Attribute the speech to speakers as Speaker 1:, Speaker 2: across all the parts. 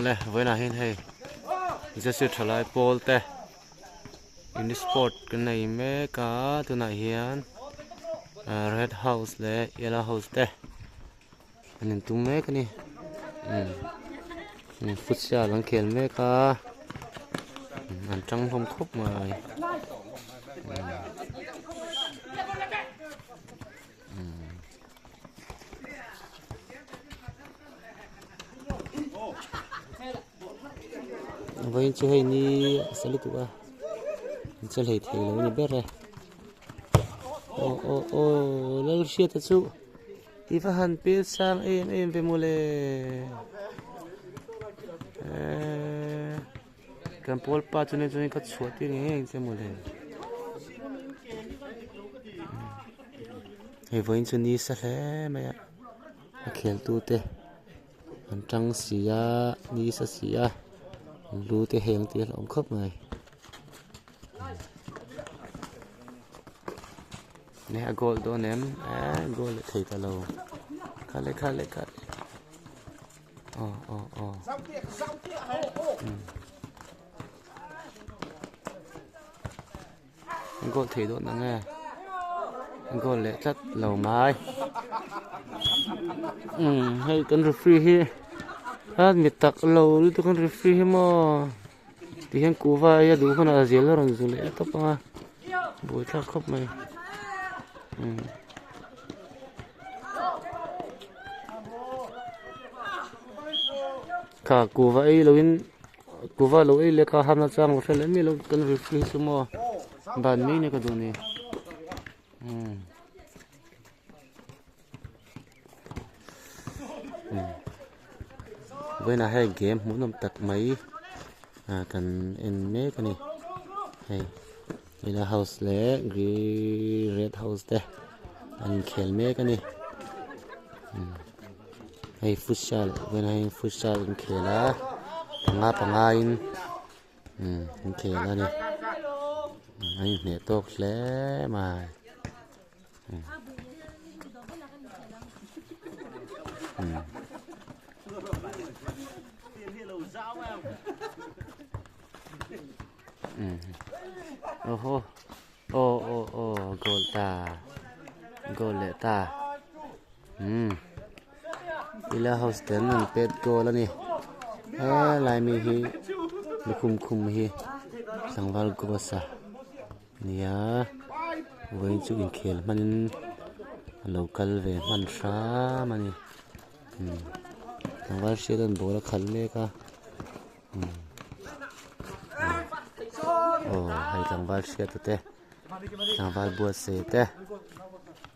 Speaker 1: Le vawiinah hian hei jersey thalai pawl te unisport kan nei mek a tunah hian ah red house leh yellow house te an intum mek a ni umm futsal an khel mek a an tang hlawm khawp mai. Vawiin chu hei ni a sa lutuk a an che hlei thei lo a ni ber e aw aw aw Lalhriata chu i va han pil sang em em ve mawle eee kan pawl pa chu nen chuan ka chhuah tir ngei ngei ang che mawle hei vawiin chu ni sa hle mai a a khel tu te an tang si a ni sa si a an lu te heng te a hlauhawm khawp mai nge a goal dawn em eee goal leh thei ta lo khale khale khale aw aw aw goal thei dawn ang e goal leh tlat lo mai umm hei kan referee hi a mi tak lo lutuk an referee hi maw ti hian kuhva ei a duh hunah a zel a rawn zu leh tawp ang a buaithlak khawp mai umm. Kha kuhva ei loin kuhva lo ei leh kha hamna chang lo hre leh miah lo kan referee hi chu maw ban mai nia ka duh ni umm vawiinah hei game hmuhnawm tak mai ah kan en mek a ni hei yellow house leh green red house te an inkhel mek a ni. Hei futsal vawiinah hian futsal an khel a panga panga in umm an khel a ni an inhneh tawk hle mai umm. Aw haw aw aw aw goal ta goal leh ta umm ila house ten an pet goal a ni helai mi hi lukhum khum hi tlangval ghost a nia vawiin chu inkhel hmanin a lo kal ve hman hram a ni umm tlangval hriat an ball a khalh mek a. Aw hei tlangval hriata te tlangval buatsaih te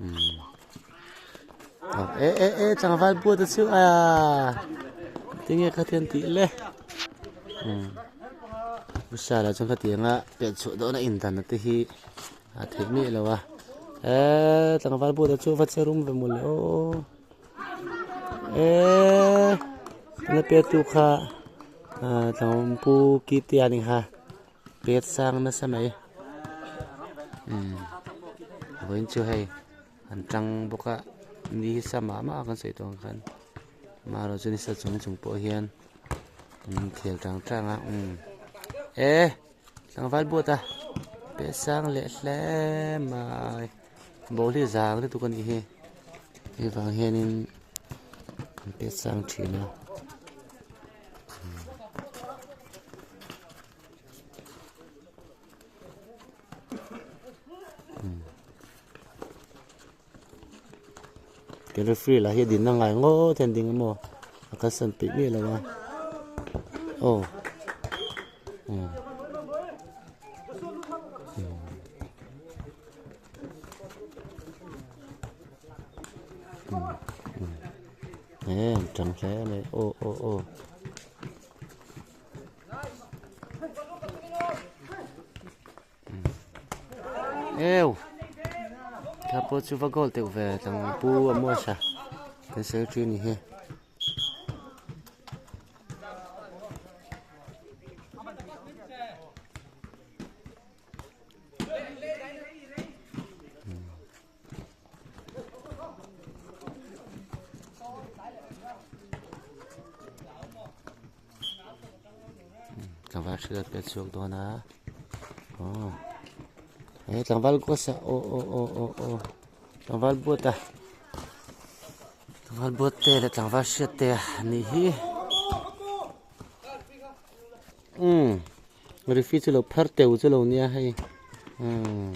Speaker 1: umm aw eh eh eh tlangval buata chu aa tinge khatiang tih le umm Vishal ah chuan khatianga pian chhuah dawna indan te hi a theih miah lo a eee tlangval buata chu va che rum ve mawle aw. Eee tuna pet tu kha ah tlangpu kite a ni kha pet sang nasa mai umm vawiin chu hei an tang bawk a ni hi sa mah mah a kan sawi tawh ang khan amaherawhchu ni sa chung chung pawh hian an inkhel tang tang a umm e tlangval buat a pet sang leh hle mai. Ball hi zang lutuk a nih hi hei vang hianin an pet sang thin a. Ke referee lah hi a dinna ngai ngawt hian a ding a maw a kalsan peih miah lo a aw umm. Eee tang hle mai aw aw aw. Eww thla pawh chu va goal teuh ve tlang pu a muasa kan secretary ni hi. Tlangval hriat pet chhuak dawn a aw he tlangval kawsa aw aw aw aw aw tlangval buat a tlangval buat te leh tlangval hriat te a nih hi umm referee chu lo phar teu chu lo nia hei umm.